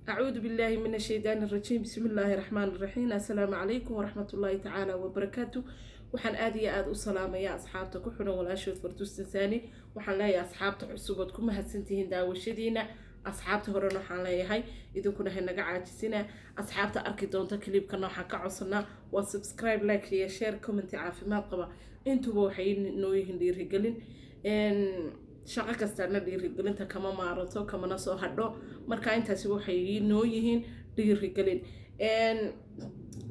Acuudu billaahi min ashaydaani arajiim. Bismi illaahi raxmaan raxiim. Assalaamu calaykum waraxmatullaahi tacaala wabarakaatu. Waxaan aada iyo aada u salaamayaa asxaabta ku xidhan walaashood Farduus Tansaani. Waxaan leeyahay asxaabta cusub ood ku mahadsantihiin daawashadiina. Asxaabta horena waxaan leeyahay idinkuna hanaga caajisina. Asxaabta arki doonta clipkana waxaan ka codsanaa waa subscribe, like iyo share, comment caafimaad qaba. Intuba waxay noo yihiin dhiirigelin. Shaqo kastaana dhiirigelinta kama maaranto, kamana soo hadho. Marka intaasi waxay noo yihiin dhiirigelin.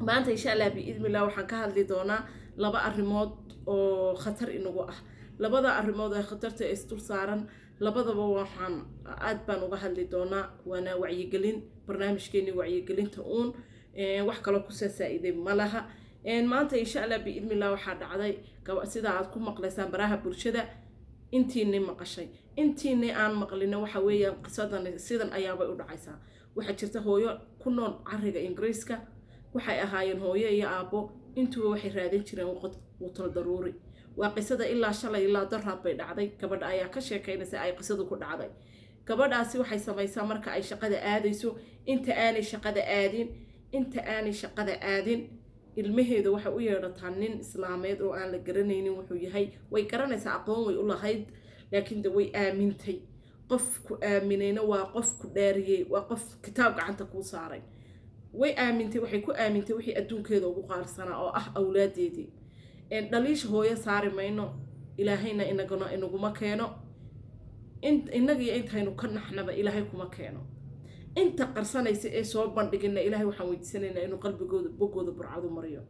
Maanta, insha Allah biidnillah, waxaan ka hadli doonaa laba arrimood oo khatar inagu ah. Labada arrimood ee khatarta isdul saaran labadaba waxaan aad baan uga hadli doonaa, waana wacyigelin, barnaamijkeeni wacyigelinta uun. Wax kaloo kusoo saa-iday ma laha. Maanta, insha Allah biidnillah, waxaa dhacday sida aad ku maqlaysaan baraha bulshada. Intiinay maqashay, intiinay aan maqlina, waxa weeyaan qisadan sidan ayaabay u dhacaysaa. Waxaa jirta hooyo ku nool cariga Ingiriiska. Waxay ahaayeen hooyo iyo aabbo, intuba waxay raadin jireen quutal daruuri. Waa qisada ilaa shalay, ilaa daraad bay dhacday. Gabadha ayaa ka sheekaynaysa ay qisadu ku dhacday. Gabadhaasi waxay samaysaa marka ay shaqada aadayso, inta aanay shaqada aadin, ilmaheeda waxay u yeedhataa nin islaameed oo aan la garanaynin wuxuu yahay. Way garanaysaa, aqoon way u lahayd, laakiin de way aamintay. Qofku aaminayna waa qof ku dhaariyey, waa qof kitaab gacanta kuu saaray. Way aamintay, waxay ku aamintay wixii adduunkeeda ugu qaalisanaa oo ah awlaadeedii. Dhaliisha hooyo saari mayno, Ilaahayna inaguna inaguma keeno. Innagiyo intaynu ka naxnaba Ilaahay kuma keeno. Inta qarsanaysa ee soo bandhigina, Ilaahay waxaan weydiisanaynaa inuu qalbigooda bogooda burcadu mariyo.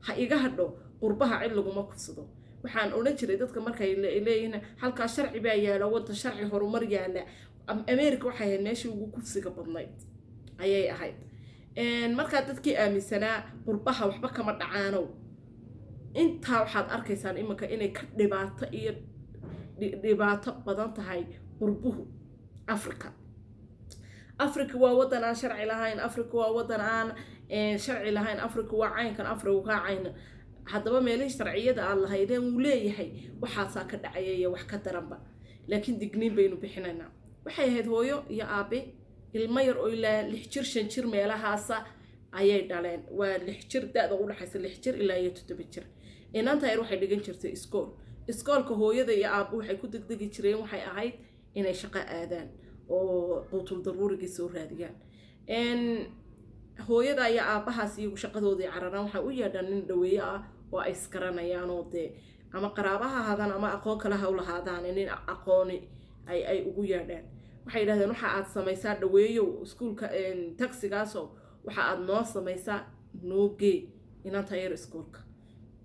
Ha iga hadho, qurbaha cid laguma kufsado. Waxaan odhan jiray dadka markay leeyihiin halkaa sharci baa yaala, waddan sharci horumar yaala, America waxay ahayd meeshii ugu kufsiga badnayd ayay ahayd. Markaa dadkii aaminsanaa qurbaha waxba kama dhacaanow, intaa waxaad arkaysaan iminka inay ka dhibaato iyo dhibaato badan tahay qurbuhu Africa. Africa waa waddan aan sharci lahayn, Africa waa waddan aan sharci lahayn, Africa waa caynkan, Africa kaa cayn. Haddaba meelihii sharciyada aad lahaydeen wuu leeyahay waxaasaa ka dhacaya iyo wax ka daranba, laakiin digniin baynu bixinaynaa. Waxay ahayd hooyo iyo aabe, ilmo yar oo ilaa 6 jir, 5 jir meelahaasa ayay dhaleen. Waa 6 jir, da-da u dhexaysa 6 jir ilaa iyo 7 jir. Inanta yar waxay dhigan jirtay iskool. Iskoolka hooyada iyo aabbo waxay ku degdegi jireen waxay ahayd inay shaqo aadaan oo quutul daruurigii soo raadiyaan. Hooyada iyo aabbahaas iyagu shaqadoodii cararaan, waxay u yeedhaan nin dhaweeye ah oo ay isgaranayaan, oo dee ama qaraabaha ahaadaan ama aqoon kale ha u lahaadaan, nin aqooni ay ugu yeedheen. Waxay yidhahdeen, "Waxa aad samaysaa, dhaweeyow, iskuulka taxigaasoo waxa aad noo samaysaa, noo gee inanta yar iskuulka."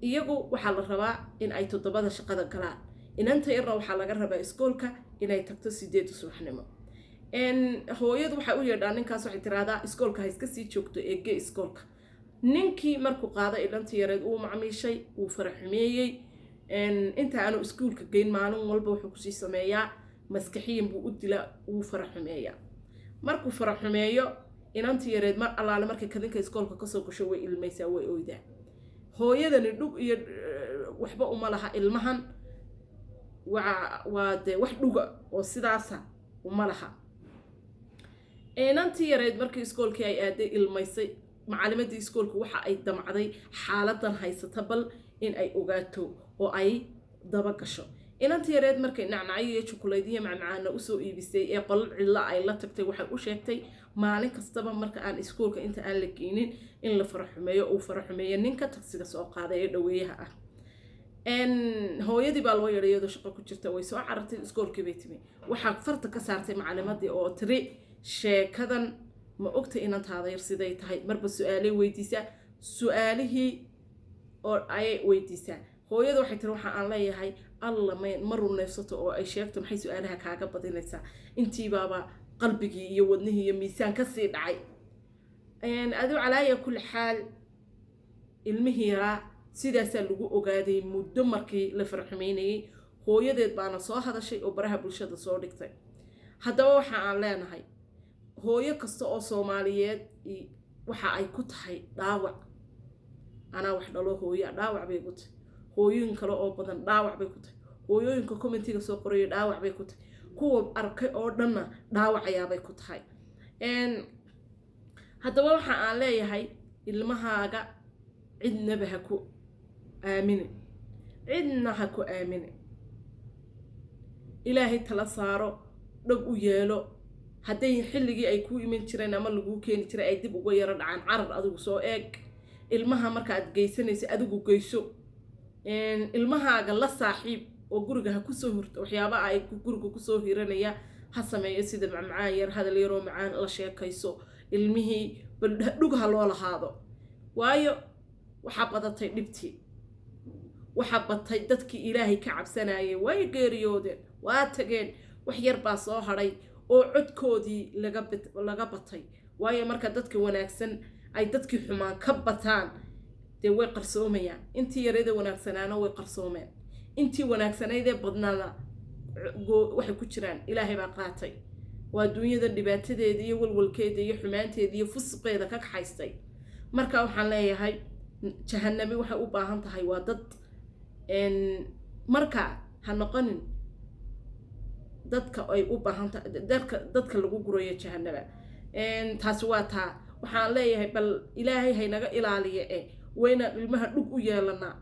Iyagu waxaa la rabaa in ay 7da shaqada galaan, inanta yarna waxaa laga rabaa iskoolka inay tagto 8da subaxnimo. Hooyadu waxay u yeedhaa ninkaas, waxay tiraahdaa, "Iskoolka ha iska sii joogto ee gee iskoolka." Ninkii markuu qaado inantii yareed, uu macmiishay, wuu faraxumeeyey. Inta aanu iskuulka geyn maalin walba wuxuu kusii sameeyaa, maskaxiyan buu u dilaa, wuu faraxumeeyaa. Markuu faraxumeeyo inantii yareed, mar allaale markay kadinka iskoolka kasoo gasho, way ilmaysaa, way oydaa. Hooyadani dhug iyo waxba uma laha ilmahan, waa dee wax dhuga oo sidaasa uma laha. Inantii yareed markii iskoolkii ay aaday, ilmaysay, macalimadii iskoolku waxa ay damcday xaaladan haysata bal in ay ogaato oo ay daba gasho. Inantii yareed markay nacnacyo iyo jukuleydyo macmacaana usoo iibisay ee qolal cidla ay la tagtay, waxay u sheegtay maalin kastaba marka aan iskoolka inta aan la geynin in la faraxumeeyo, uu faraxumeeyo ninka tagsiga soo qaaday ee dhaweeyaha ah. Hooyadii baa loo yeedhay iyadoo shaqo ku jirta. Way soo carartay, iskoolkii bay timi. Waxaa farta ka saartay macalimadii oo tiri, "Sheekadan ma ogta? Inantaada yar siday tahay?" Marba su-aalay weydiisaa, su-aalihii oo ayay weydiisaa. Hooyada waxay tiri, "Waxa aan leeyahay Alla may ma runeefsato oo ay sheegto. Maxay su-aalaha kaaga badinaysaa?" Intiibaaba qalbigii iyo wadnihii iyo miisaan kasii dhacay. Aduu calaaya kulli xaal, ilmihii yaraa sidaasaa lagu ogaaday muddo markii la farxumeynayay. Hooyadeed baana soo hadashay oo baraha bulshada soo dhigtay. Haddaba waxa aan leenahay hooyo kasta oo Soomaaliyeed waxa ay ku tahay dhaawac. Anaa wax dhalo hooya, dhaawac bay ku tahay. Hooyooyin kale oo badan dhaawac bay ku tahay. Hooyooyinka commentiga soo qoraya dhaawac bay ku tahay. Kuwa arkay oo dhanna dhaawac ayaabay ku tahay. Haddaba waxa aan leeyahay, ilmahaaga cidnaba ha ku aaminin, cidna ha ku aaminin. Ilaahay tala saaro, dhog u yeelo. Hadday xilligii ay kuu iman jireen ama laguu keeni jiray ay dib uga yaro dhacaan, carar adigu soo eeg ilmaha. Marka aad geysanayso, adigu geyso ilmahaaga, la saaxiib oo guriga ha kusoo hirto. Waxyaabaha ay guriga kusoo hiranaya ha sameeyo, sida macmacaan yar, hadal yaroo macaan la sheekayso ilmihii, bal dhug ha loo lahaado. Waayo, waxaa badatay dhibtii, waxaa batay dadkii Ilaahay ka cabsanayay way geeriyoodeen, waa tageen. Wax yar baa soo hadhay oo codkoodii laga batay. Waayo, marka dadka wanaagsan ay dadkii xumaan ka bataan, dee way qarsoomayaan. Intii yareeda wanaagsanaana way qarsoomeen, intii wanaagsanaydee badnaana waxay ku jiraan Ilaahay baa qaatay. Waa adduunyada dhibaatadeeda iyo walwalkeeda iyo xumaanteeda iyo fusuqeeda ka kaxaystay. Marka waxaan leeyahay, jahanami waxay u baahan tahay waa dad. Marka ha noqonin dadka ay u baahan tahay, dadka lagu gurayo jahanaba. Taasi waa taa. Waxaan leeyahay, bal Ilaahay haynaga ilaaliya e, waynaan ilmaha dhug u yeelanaa.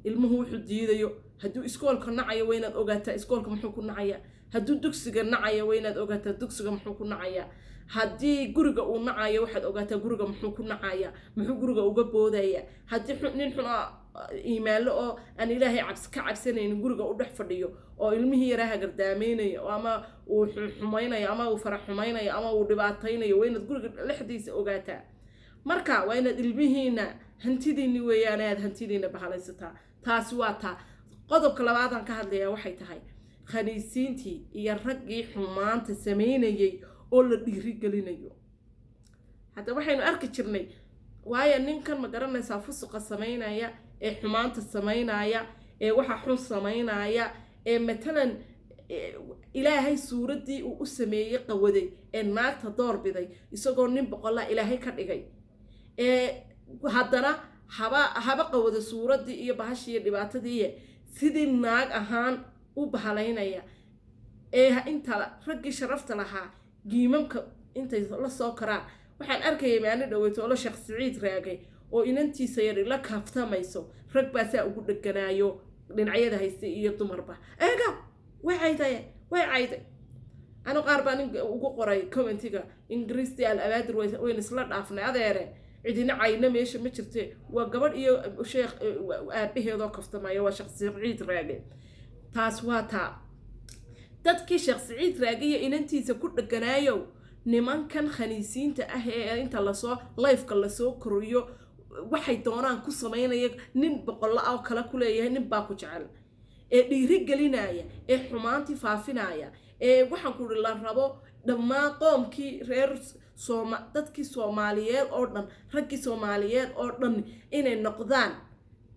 Ilmuhu wuxuu diidayo, hadduu iskoolka nacayo, waa inaad ogaataa iskoolka muxuu ku nacaya. Hadduu dugsiga nacayo, waa inaad ogaataa dugsiga muxuu ku nacaya. Haddii guriga uu nacayo, waxaad ogaataa guriga muxuu ku nacaya, muxuu guriga uga boodaya. Haddii nin xun oo iimaanlo oo aan Ilaahay ka cabsanaynin guriga u dhex fadhiyo oo ilmihii yaraa hagardaamaynayo, ama uu xumaynayo, ama uu farax xumaynayo, ama uu dhibaataynayo, waa inaad guriga dhexdiisa ogaataa. Marka waa inaad ilmihiina, hantidiini weeyaan, aad hantidiina bahalaysataa. Taasi waa taa. Qodobka labaadaan ka hadlayaa waxay tahay khaniisiintii iyo raggii xumaanta samaynayay oo la dhiirigelinayo. Hadda waxaynu arki jirnay, waayo ninkan ma garanaysaa fusuqa samaynaya ee xumaanta samaynaya ee waxa xun samaynaya ee matalan Ilaahay suuraddii uu u sameeyey qawaday ee naagta door biday, isagoo nin boqollaa Ilaahay ka dhigay, ee haddana haba qawada suuraddii iyo bahashii iyo dhibaatadii, sidii naag ahaan u bahalaynaya, ee inta raggii sharafta lahaa giimamka intay la soo karaan. Waxaan arkayay maalin dhaweyto olo Sheekh Siciid Raagay oo inantiisa yari la kaaftamayso, rag baa saa ugu dheganaayo dhinacyada haystay iyo dumarba. Eega, way cayday, way cayday. Anu qaar baa nin ugu qoray commentiga Ingiriistii al abaadir, waynu isla dhaafnay adeere, cidina cayna meesha ma jirte, waa gabadh iyo sheekh aabaheedoo kaftamayo, waa Sheekh Siciid Raage. Taas waa taa. Dadkii Sheekh Siciid Raage iyo inantiisa ku dheganaayow, nimankan khaniisiinta ah ee inta lasoo lifeka lasoo koriyo waxay doonaan ku samaynaya, nin boqollo ah oo kale ku leeyahay, nin baa ku jecel, ee dhiiri gelinaya, ee xumaantii faafinaya, ee waxaan ku uri la rabo dhammaan qoomkii reer sooma, dadkii Soomaaliyeed oo dhan, raggii Soomaaliyeed oo dhan inay noqdaan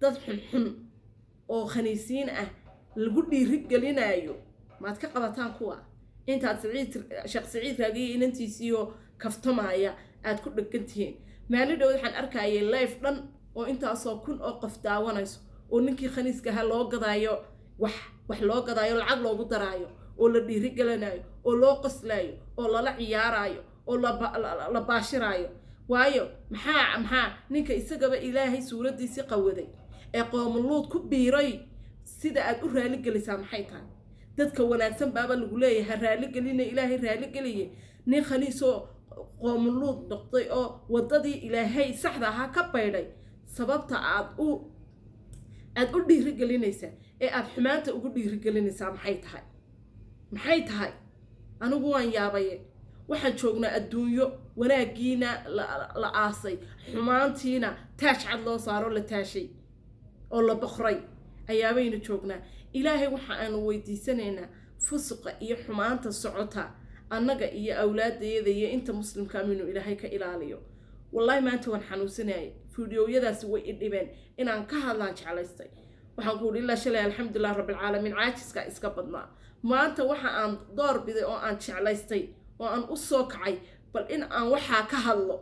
dad xunxun oo khaniisiin ah lagu dhiiri gelinayo, maad ka qabataan kuwa? Intaad Siciid, Sheekh Siciid Raagiyo inantiisiioo kaftamaya aad ku dhegan tihiin. Maalin dhow waxaan arkayay live dhan oo intaasoo kun oo qof daawanayso oo ninkii khaniiska ahaa loo gadaayo, wax loo gadaayo, lacag loogu daraayo, oo la dhiirigelinayo, oo loo qoslaayo, oo lala ciyaaraayo, oo la baashiraayo. Waayo, maxaa ninka isagaba Ilaahay suuraddiisii qawaday ee qoomuluud ku biiray sida aad u raaligelisaa maxay tahay? Dadka wanaagsan baaba lagu leeyahay raaligelina, Ilaahay raaligeliye. Nin khaniisoo qoomuluud noqday oo waddadii Ilaahay saxda ahaa ka baydhay, sababta aad u dhiirigelinaysaa ee aada xumaanta ugu dhiirigelinaysaa maxay tahay? Maxay tahay? Anigu waan yaabaye. Waxaan joognaa adduunyo wanaaggiina la aasay, xumaantiina taaj cad loo saaro, la taashay oo la boqray ayaabaynu joognaa. Ilaahay waxa aanu weydiisanaynaa fusuqa iyo xumaanta socota annaga iyo awlaadayada iyo inta muslimka minuu Ilaahay ka ilaaliyo. Wallaahi maanta waan xanuunsanayay, fiidiyowyadaasi way i dhibeen, inaan ka hadlaan jeclaystay. Waxaan ku uhi ilaa shalay, alxamdulilah rabbilcaalamiin, caajiska iska badnaa. Maanta waxa aan door biday oo aan jeclaystay oo aan u soo kacay bal in aan waxaa ka hadlo.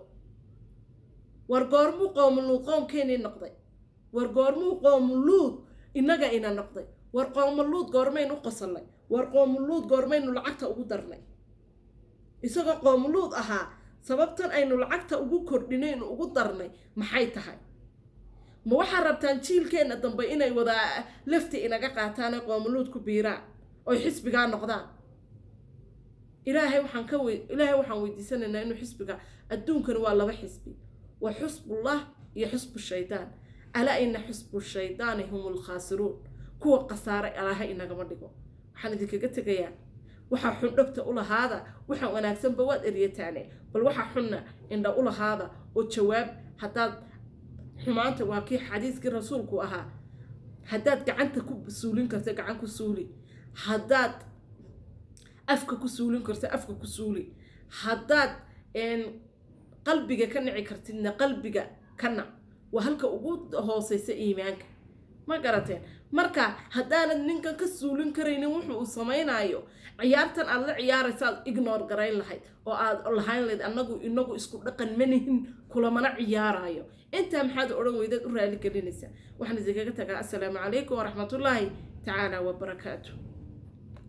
War goormuu qoomuluud qoomkeenii noqday? War goormuu qoomuluud innaga ina noqday? War qoomuluud goormaynu u qosolnay? War qoomuluud goormaynu lacagta ugu darnay? Isagoo qoomuluud ahaa Sababtan aynu lacagta ugu kordhinaynu ugu darnay maxay tahay? Ma waxaad rabtaan jiilkeenna dambe inay wadaa lafti inaga qaataan ee qoomuluud ku biiraan oy xisbigaa noqdaan? Ilaahay waxaan weydiisanaynaa inuu xisbiga adduunkani waa laba xisbi, waa xisbullah iyo xisbu shaydaan. Alaa ina xisbu shaydaani hum lkhaasiruun. Kuwa khasaaray Alaaha inagama dhigo. Waxaan idinkaga tegayaa, waxaa xun dhogta u lahaada, waxaa wanaagsanba waad eryataane, bal waxaa xunna indha u lahaada oo jawaab. Haddaad xumaanta, waa kii xadiiskii Rasuulku ahaa, haddaad gacanta ku suulin karto, gacan ku suuli; haddaad afka ku suulin karto, afka ku suuli; haddaad qalbiga ka nici kartidna, qalbiga ka nac. Waa halka ugu hooseysa iimaanka, ma garateen? Marka haddaanad ninkan ka suulin karaynin wuxu uu samaynayo, ciyaartan aad la ciyaaraysaad ignore garayn lahayd oo aad lahayn lahayd, "Anagu inagu isku dhaqan manihin, kulamana ciyaarayo." Intaa maxaad odhan weydaad u raali gelinaysaa? Waxaan idinkaga tagaa, assalaamu calaykum waraxmatullaahi tacaala wabarakaatu.